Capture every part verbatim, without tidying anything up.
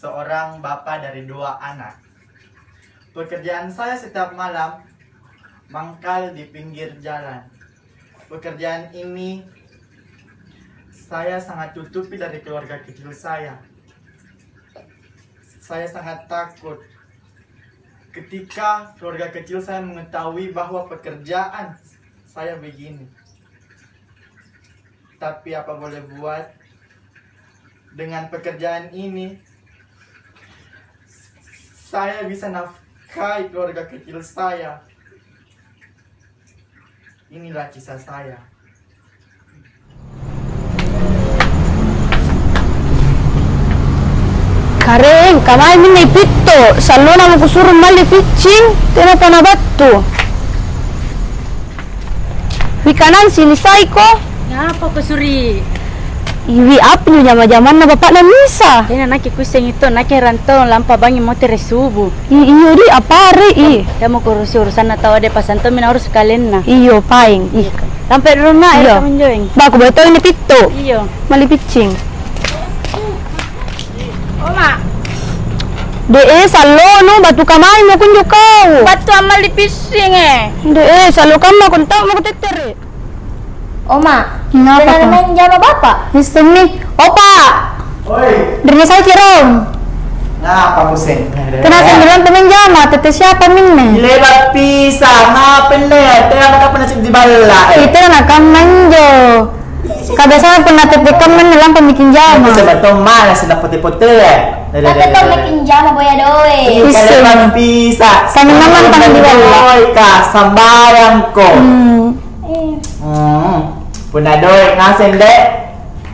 seorang bapak dari dua anak. Pekerjaan saya setiap malam mangkal di pinggir jalan. Pekerjaan ini saya sangat tutupi dari keluarga kecil saya. Saya sangat takut ketika keluarga kecil saya mengetahui bahwa pekerjaan saya begini. Tapi apa boleh buat, dengan pekerjaan ini, saya bisa nafkahi keluarga kecil saya. Inilah kisah saya. Kareng, kamai minne ipitto, sallona mukusuro malli piccing, tenapa nabattu. Wi kanang sinisaiko. Ngapa kusuri? Iwi apa njo jama-jamanna bapakna Nisa? Tena nakke kuissengi to, nakke rantau lampa bangi motere subu. I, iyo di, apare i. Kamu kurusi urusanna tau ade pasang tommi naurus kalenna. Iyo, paeng. Ih. Lampa ronna, iya. Kamu joeng. Baku boy tau ini pitto. Iyo. Mali piccing. Oma. De e, sallonu, batu kamaimo kunjo kau. Batu amalli pissing e. De e, sallo kamma kontau mako tettere. Oma, Kenapa, Kak? Main jama Bapak? Istemmi. Opa! Oi. Dari saya Cirong. Ngapa pusing? Kena sendirian temen jama, tete siapa minne? Lebar pisang, apa nne? Tena maka pernah di balla, eh. Itu anak kamu manjo. Kabiasaan punna tette kamma anne lampa miking jama. Bisa berteman mana sih pote-pote ya? Tapi tau miking jama boya doe. Ih, kalepa pisa. Sangi mamang tang di bawah. Doe ka sambayangko. Hmm. Hmm. Punna doe ngaseng dek.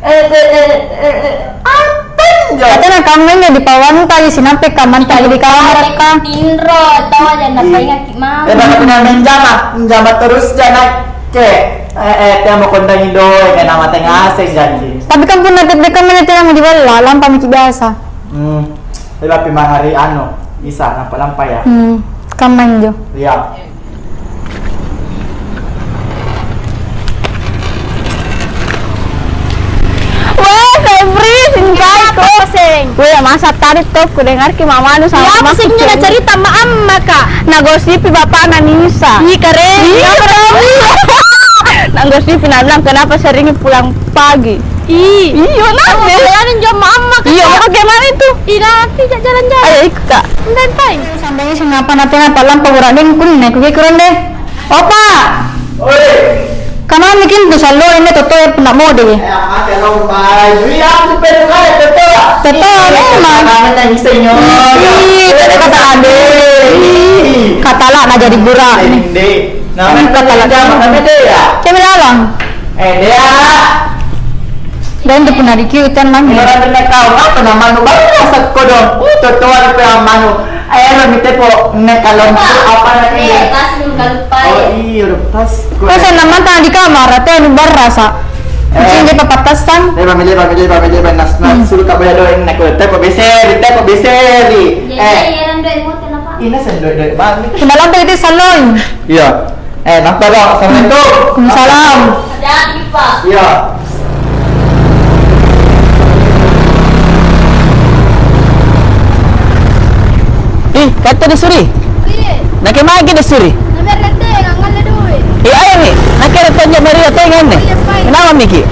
Eh, eh, eh, eh, eh. Apa njo? Katanya kamma injo di pawanta di sinampe kamanta di kamar ka. Tinro, tau aja napaingaki mama. Eh, baka punna menjama, menjama terus jana. Ke, eh, eh, temo kondangi doe, kena mate ngaseng janji. Tapi kan punna tette kamma tena mau diballa, lampa miki biasa. Hmm, tapi pi mahari anu, Isa, nampa-nampa ya. Hmm, kamma injo. Iya. Weh, Febri, singkaiko. Kenapa, Seng? Weh, masa tadi tuh kudengarki mamanu sama Iya, apa mamaku sih nyoba cerita ma amma, Kak? Nagosipi bapakna Nisa. Ih, keren. Iya, keren. Nagosipi, nabilang, "Kenapa sering pulang pagi?" Ih. Iya, nah. Kamu jalan jam amma, Kak. Iya, mau bagaimana itu? Ih, nanti jalan-jalan. Ayo, ikut, Kak. Santai. Sampai sing apa nanti apa lampa kurang deng kunne, kuki kurang deh. Opa. Oi. Kamami kintu sallo ini toto punna mode. Eh, apa kalau pai? Iya, aku pengen kaya toto. Toto memang. Mana yang bisa nyo? Ih, kata kata ade. Ih. Katala na jadi bura. Ende. Nah, kata kata jama kami deh ya. Kami lalang. Eh, dia. Dan tu punna dikiu tan mami. Ibaratnya kau apa namanu baru rasa kodong. Uh, totoan pe amanu. Aero mi tepo ne kalon apa na iya. Pas lu kaluppai. Oh iya, udah pas. Kau sana mantang di kamar atau nu barrasa. Eh. Kucing dia papatasang. Leba mi leba mi leba mi leba nas nas sulu kabaya doeng nak tepo beseri, tepo beseri. Eh. Iya, iya, iya, iya. Ina sen doe-doe bang. Kenalan tuh itu salon. Iya. Eh, nampa dong. Assalamualaikum. Waalaikumsalam. Hati-hati, Pak. Iya. Ih, kata deh Suri. Iya. Nakke maki deh Suri. Namanya teh, nggak ada duit. Iya, ayo nih. Nakke ada tonjok Maria teh nganne. Iya, Pak. Kenapa miki?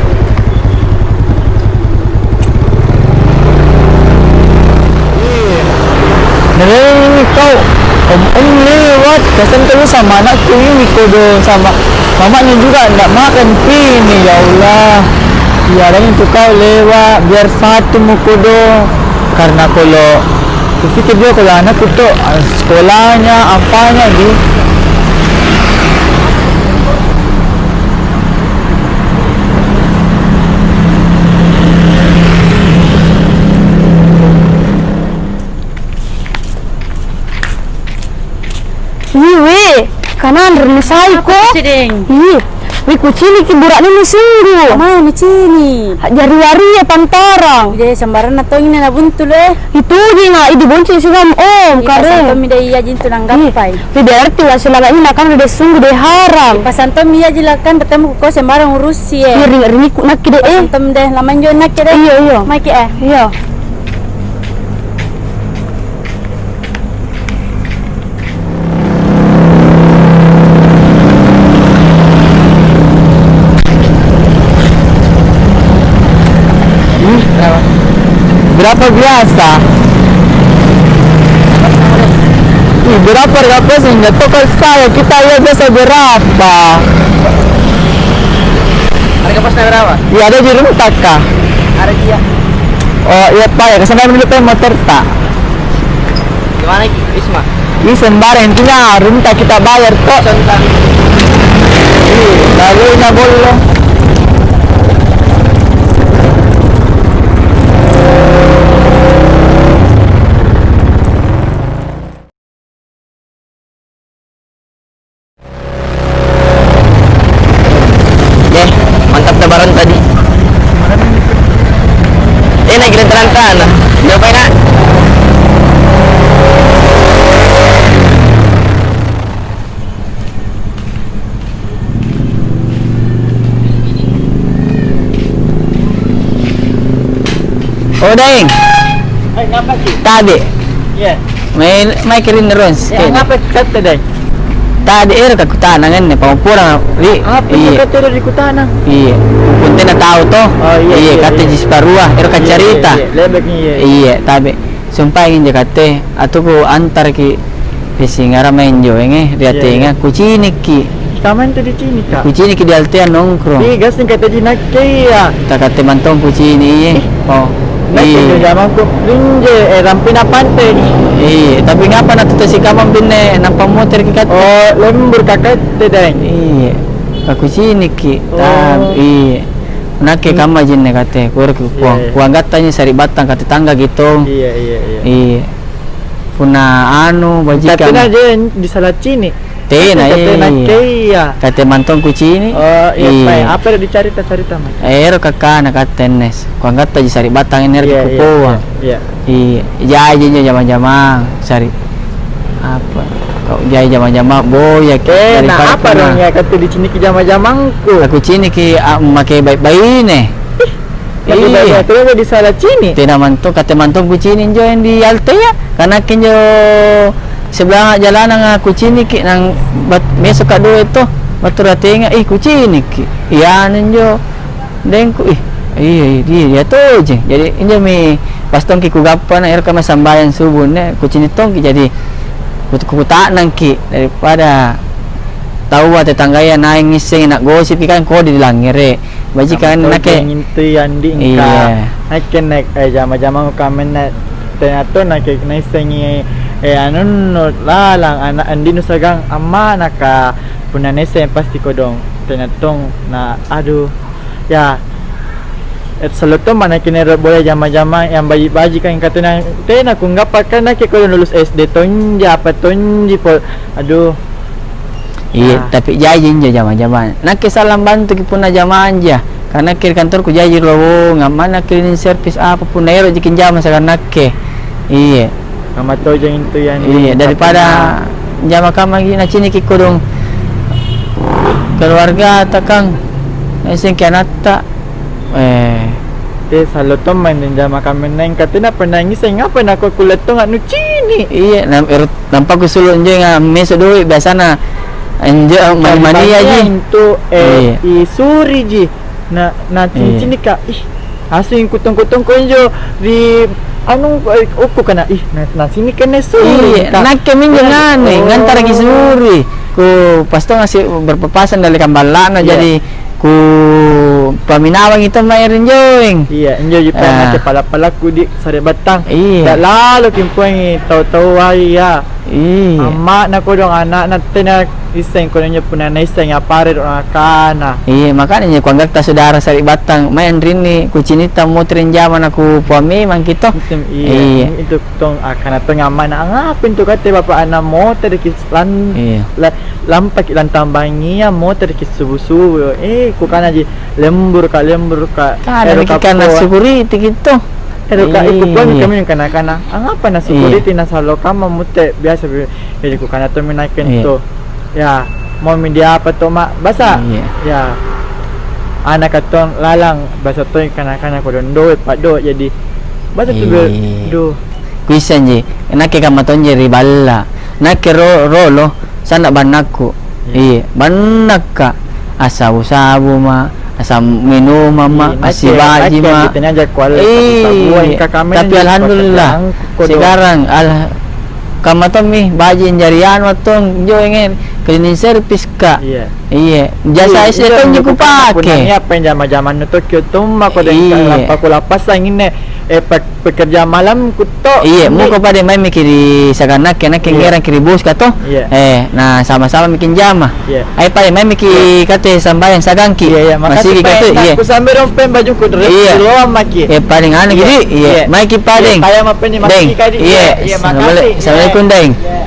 Nereimi kau, om-om lewat, kasian kau sama anakku ini, kodong, sama mamanya juga ndak makan pi ini, ya Allah. Biarin itu kau lewat, biar satu mu kodong. Karena kalau kupikir juga kalau anakku tuh, ah, sekolahnya, apanya, di Ih, weh, kananro nusaiko. Apa kucini'? Ih, weh, kuciniki bura'ne nusunggu. Mau nicini'. Jari waria pantarang. Jadi sembaranna tongi na nabuntu lo, eh. Itu ji na, idi bonceng siram, om, Ih, kare. Pasang tommi deh iya jintu nanggappai. Ih, weh, berarti lah selama ini nakana deh sunggu deh haram. Pasang tommi iya ji lakkan, bertemu ko sembarang urusi, eh. Ih, ring-, ringiku nakki deh, eh. Pasang tommi deh, lamanjo nakki deh. Iya, iya. Maiki, eh. Iya. Berapa biasa? Ih, berapa harga poseng? Nggak tahu kalau saya, kita ya biasa berapa? Harga posna berapa? Iya, ada di rumah taka. Ada dia. Oh, iya, Pak, ya, kesana dulu, Pak, motor, tak? Gimana, Ki? Risma? Ih, sembarang, intinya runta kita bayar, toh. Contoh. Ih, lalu na bollo. Deh, mantap tabarang tadi. Eh, naik kereta tanah. Ngapain, nak? Oh, Daeng. Eh, ngapa, Ki? Tabe. Iya. Mai, mai kiring terus. Ya, ngapa katte, Daeng? Tabe, ero ka kutanang anne, pammopporang, ri. Apa iya. Katte ero di kutanang? Iya. Kuntena tau to. Oh, iya, iya, katte iya. Ji siparua, ero ka carita. Iya, iya, iya. Lebek, iya. Iya, tabe. Sumpaeng injo katte, atau ku antaraki ri singara maeng joenge, ri atenga, kucinikki. Kamma intu dicinika? Kucinikki di altea nongkrong. Ih, gassing kataji nakke iya. Takatte mantong kucini, iye. Oh. Nakke injo jamangku, linje, eh, rampina pante. Iye, tapi ngapa na tuta sikamang binne, nampa moterki katte? Oh, lembur ka katte, Daeng. Iye, kakucinikki. Oh. Iye. Nakke kamma jinne katte, kueroki kupuang. Iya, iya. Kuanggattanya sari'battang katte tangga gitu. Iya, iya, iya. Iya. Punna anu, bajikang. Katte na je disala cini. Tena, katte iya. Nakke iya. Katte mantong kucini. Oh, iya, iya. Apa ero dicarita-carita, Mas? Eh, ero kakkana katte, Nes. Kuanggattaji sari'battang ero kupuang. Iya, iya. Iya, jaji injo jamang-jamang, sari. Apa? Kau jai jamang-jamang, boyaki. Eh, daripada apa dong ya, katu diciniki jamang-jamangku? Aku ciniki, ah, make bai-, baine. Ih, make baine, terus jadi salah cini. Tena mantong, kate mantong kucini injo yang di Altea. Karena injo sebelah jalanang aku ciniki, nang bat-, mesoka doe to, battu ratenga, ih, kuciniki. Iya, anu injo. Dengku, ih, iya, iya, iya, iya tojeng. Jadi, injomi pas tongki kugappa na, eroka mae sambayang subuh ne, kucini tongki. Jadi, kut-, kuta'nangki daripada taua tetanggaya naeng ngissengi nagosipki kan kodi di langngere. Bajikan nakke. Tojeng intu iya, Andi, engka. Iya. Nakke naik, eh, jama-jamang kaminna tena to nakke naissengi, eh, anunnu lalang ana' andinu sagang ammanaka. Punna naisseng pasti kodong tena tong na, aduh. Ya, eh, sallo tomma nakke naero boya jama-jamang yang baji-bajika, mingka tena, tena kunggappa, kan nakke kodong lulus S D tonji, apa tonji pol-, aduh. Iya, tapi jaji injo jama-jamang. Nakke sallang bantuki punna jamang ja. Karena nakke ri kantorku jaji lowongang, manna cleaning service apa punna ero jaki jama sagang nakke. Iya. Kamma tojeng intu yang. Iya, daripada jama kamma gi naciniki kodong keluargata, kang. Naissengki anatta. Eh. Te sallo tomma injo jama kaminna, mingka tena pernah ngiseng apa nakua kulle tonga nucini. Iya, nam-, ero-, nampa kusulu injo meso doe biasana injo mani-mania ji. Intu, eh, iya. Isuri ji. Na, na cini-cini ka, ih, asing kutong-kutong ko injo ri anu, eh, ukku kana, ih, na, na sini kene su. Iya, nakke minjo nganu, ngantaraki suri. Ku pas to ngasih berpapasan dari kamballana, iya. Jadi ku paminawangi to mae rinjoeng. Iya, injo ji pernah ke pala-palakku di sare battang. Iya. Tak lalu kimpoengi tau-tau ai ya. Iya. Amma'na kodong ana'na tena isseng kodong injo punna naisseng apare ro nakana. Iya, makanya injo kuanggapta saudara sari'battang, mae anrinni kucinitta motere' anjama nakupaua memang ki to. Iya, iya. Itu tong akkana tong amma'na, "Angngapa intu katte bapa' ana' motereki lan-, iya. La-, lampaki lantang bangngia motereki subu-subu?" Eh, kukanaji, "Lemburuka, lemburuka." Kana ero maki kana kapoa. Syukuri itu gitu. Ero ka, iya, ikkupuangi kami kana-kana, "Angngapa nasyukuriti nasallo kamma mutte biasa bi-," jadi kukana tommi nakke intu. Ya, maumi diapa to, Mak? Basa? Iya. Ya. Anaka tong lalang, basa toi kana-kana kodong doe', paddoe', jadi basa tu be-, duh. Kuissenji, nakke kamma tonji ri balla. Nakke ro-, rolo, sanna' bannakku. Iya. Iya, bannakka. Assabu-sabu ma, Asam minumang ma', iya, assibaji ma'. Tapi alhamdulillah, sekarang al-, kamma tommi baji anjari anu attong, joeng, cleaning service ka. Iya. Iya. Jasa S D tonji kupake. Punna nia' apa yang jama-jamannu tokki' ottomma ko deng, iya, lappa-, kulappassangi inne, eh, pe-, pekerjaan malam kutto. Iya, muko pada maimmi ki ri sagannake, nakke ngerang ki ri boska to. Iya. Eh, na sama-sama miki jama. Iya. Ai pada maimmi ki kate sambayang sagangki. Iya, iya, makasih. Masigi kate, iya. Kusambe rompeng bajungku, iya, riloang maki. Eh, paling anu, iya, jadi, iya, iya, maiki padeng. Iya, taya mappeni, deng, makasih, kadi. Iya, iya, iya, makasih. Assalamualaikum, deng. Iya.